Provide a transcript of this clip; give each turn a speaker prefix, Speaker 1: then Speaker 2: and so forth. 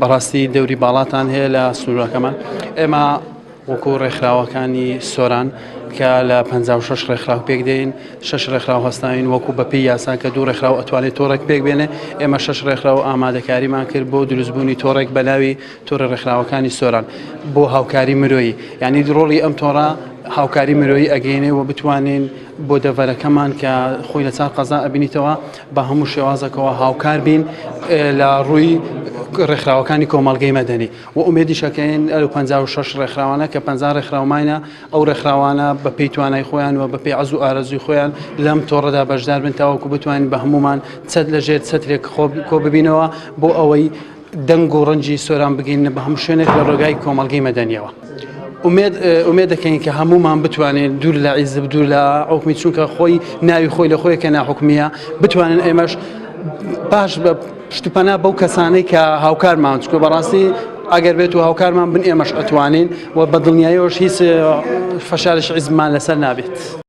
Speaker 1: بەڕاستی دەوری باڵاتان هەیە لە سنوورەکەمان. ئێمە وەکو ڕێکخراوەکانی سۆران کە لە 56 ڕێکخراو پێک دێین، شەش ڕێکخراو هەستاوین وەکو بەپێی یاسا کە دوو ڕێکخراو ئەتوانێت تۆڕێک پێک بێنێ، ئێمە شەش ڕێکخراو ئامادەکاریمان کرد بۆ دروستبوونی تۆڕێک بە ناوی تۆڕی ڕێکخراوەکانی سۆران بۆ هاوکاری مرۆیی. یانی ڕۆڵی ئەم تۆڕە هاوکاری مرۆیی ئەگەینێ و بتوانین بۆ دەڤەرەکەمان کە خۆی لە چار قەزا ئەبینیتەوە بە هەموو شێوازێکەوە هاوکار بین لە ڕووی ڕێکخراوەکانی کۆمەڵگەی مەدەنی و ئومێدیش ئەکەین ئەو 56 ڕێکخراوانە کە 50 ڕێکخراومانە ئەو ڕێکخراوانە بە پێی توانای خۆیان و بە پێی عەز و ئارەزووی خۆیان لەم تۆڕەدا بەشدار بن تاوەکو بتوانین بە هەموومان چەت لە ژێر چەترێک خۆ کۆ ببینەوە بۆ ئەوەی دەنگ و ڕەنجی سۆران بگەینە بە هەموو شوێنێک لە ڕێگای کۆمەڵگەی مەدەنیەوە. ئومێد ئومێد دەکەین کە هەموومان بتوانین دوور لە عیزب دوور لە حکومی چونکە خۆی ناوی خۆی لە خۆی کە ناحکومیە بتوانن ئێمەش باش بە پشتپەنا بەو کەسانەی کە هاوکارمان چکۆ بەڕاستی ئەگەر بێت و هاوکارمان بن ئێمەش ئەتوانین و بە دڵنیاییەوەش هیچ فەشارش عیزبمان لەسەر نابێت.